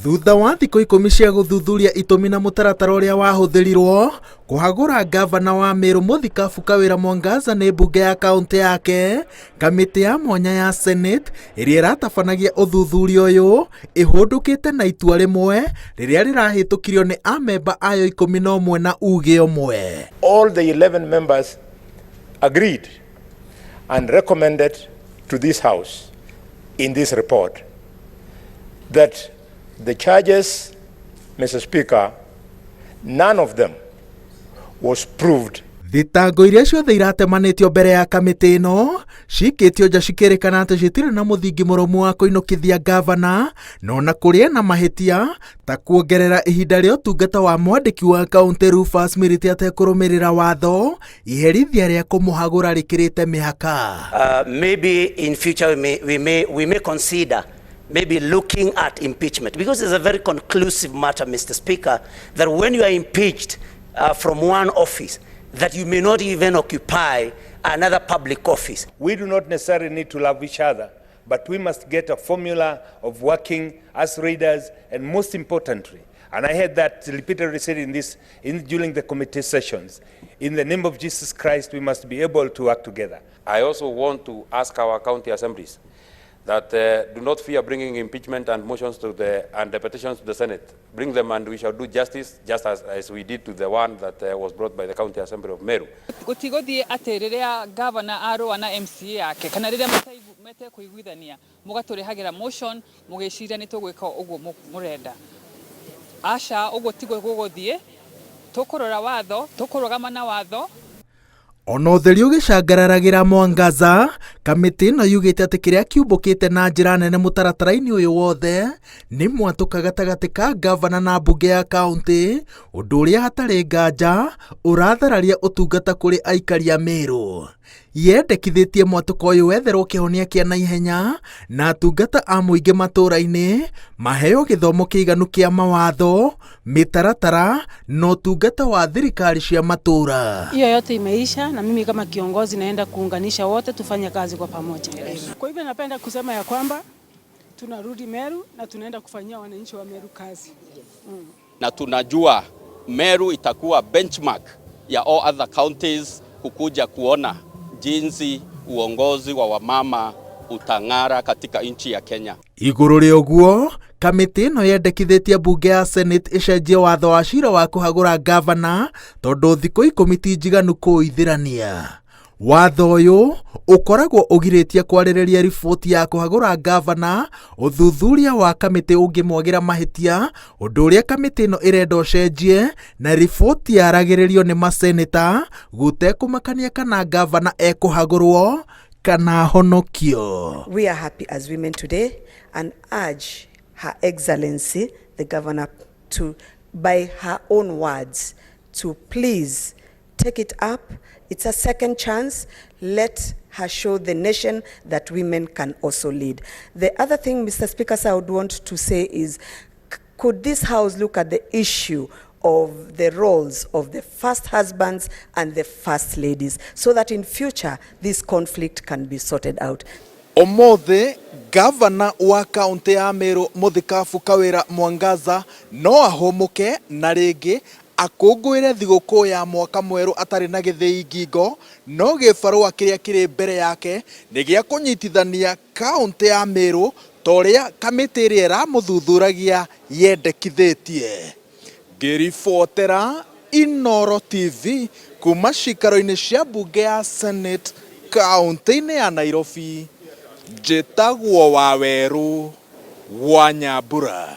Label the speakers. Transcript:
Speaker 1: Thutha wa thikũ 10 cia gũthuthuria itũmi na mũtaratara ũrĩa wahũthĩrirwo kũhagũra ngavana wa Meru Mũthikabu Kawĩra Mwangaza nĩ mbunge ya kaũntĩ yake, kamĩtĩ ya mwanya ya Senate ĩrĩa ĩratabanagia ũthuthuria ũyũ ĩhũndũkĩte na itua rĩmwe rĩrĩa rĩrahĩtũkirio nĩ amemba ayo 11 na uge ũmwe.
Speaker 2: All the 11 members agreed and recommended to this House in this report that the charges, Mr. Speaker, none of them was proved.
Speaker 1: Thitango iria ciothe iratemanĩtio mbere ya kamĩtĩ ĩno cikĩtio nja cikĩrĩkana atĩ citirĩ na mũthingi mũrũmu wa kũinũkithia ngavana, no na kũrĩ na mahĩtia ta kuongerera ihinda rĩa ũtungata wa mwandĩki wa kaũntĩ Rufus Miriti atekũrũmĩrĩra watho, iherithia rĩa kũmũhagũra rĩkĩrĩte mĩhaka.
Speaker 3: Maybe in future we may consider maybe looking at impeachment, because it's a very conclusive matter, Mr. Speaker, that when you are impeached from one office, that you may not even occupy another public office.
Speaker 2: We do not necessarily need to love each other, but we must get a formula of working as leaders, and most importantly, and I heard that repeatedly said during the committee sessions, in the name of Jesus Christ, we must be able to work together.
Speaker 4: I also want to ask our county assemblies that do not fear bringing impeachment and motions to the and the petitions to the Senate. Bring them and we shall do justice, just as we did to the one that was brought by the County Assembly of Meru.
Speaker 5: Gũtigũthiĩ atĩ rĩrĩa gavana arũa na MCA yake kana rĩrĩa matekũiguithania mũgatũrehagĩra motion mũgĩciria nĩ tũgwĩka ũguo mũrenda. Aca, ũguo tiguo gũgũthiĩ. Tũkũrora watho, tũkũrũgama na watho.
Speaker 1: Ona ũtheri ũgĩcangararagĩra Mwangaza, kamĩtĩ ĩno yugĩte atĩ kĩrĩa kĩumbũkĩte na njĩra nene mũtaratara-inĩ ũyũ wothe nĩ mwatũka gatagatĩ ka ngavana na mbunge ya kaũntĩ, ũndũ ũrĩa hatarĩ nganja ũrathararia ũtungata kũrĩ aikari a Meru. Yendekithĩtie mwatũka ũyũ wetherwo kĩhonia kĩa naihenya na atungata a mũingĩ matũũra-inĩ maheo gĩthomo kĩiganu kĩa mawatho, mĩtaratara na ũtungata wa thirikari cia matũũra.
Speaker 6: Hiyo yote imeisha, na mimi kama kiongozi naenda kuunganisha wote tufanye kazi kwa pamoja. Kwa hivyo napenda kusema ya kwamba tunarudi Meru na tunaenda kufanyia wananchi wa Meru kazi.
Speaker 7: Na tunajua Meru itakuwa benchmark ya all other counties kukuja kuona jinsi uongozi wa wamama utang'ara katika nchi ya Kenya.
Speaker 1: Igũrũ rĩa ũguo, kamĩtĩ ĩno yendekithĩtie mbunge ya Senate ĩcenjie watho wa cira wa kũhagũra ngavana tondũ thikũ 10 ti njiganu kũũithĩrania. Watho ũyũ ũkoragwo ũgirĩtie kwarĩrĩria riboti ya kũhagũra ngavana ũthuthuria wa kamĩtĩ ũngĩmwagĩra mahĩtia, ũndũ ũrĩa kamĩtĩ ĩno ĩrenda ũcenjie na riboti yaragĩrĩrio nĩ maseneta gũtekũmakania kana ngavana ekũhagũrwo kana honokio.
Speaker 8: We are happy as women today and urge Her Excellency, the Governor, to, by her own words, to please take it up. It's a second chance. Let her show the nation that women can also lead. The other thing, Mr. Speaker, sir, I would want to say is, could this House look at the issue of the roles of the first husbands and the first ladies so that in future this conflict can be sorted out?
Speaker 1: Ũmũthĩ gavana wa kaũntĩ ya Meru Mũthikabu Kawĩra Mwangaza no ahũmũke na rĩngĩ akũngũĩre thigũkũ ya mwaka mwerũ atarĩ na gĩthĩi ngingo, no gĩbarũa kĩrĩa kĩrĩ mbere yake nĩ gĩa kũnyitithania kaũntĩ ya Meru ta ũrĩa kamĩtĩ ĩrĩa ĩramũthuthuragia yendekithĩtie. Ngĩribotera Inooro TV kuma cikaro-inĩ cia mbunge ya Senate kaũntĩ-inĩ ya Nairobi, njĩtagwo Wawerũ wa Nyambura.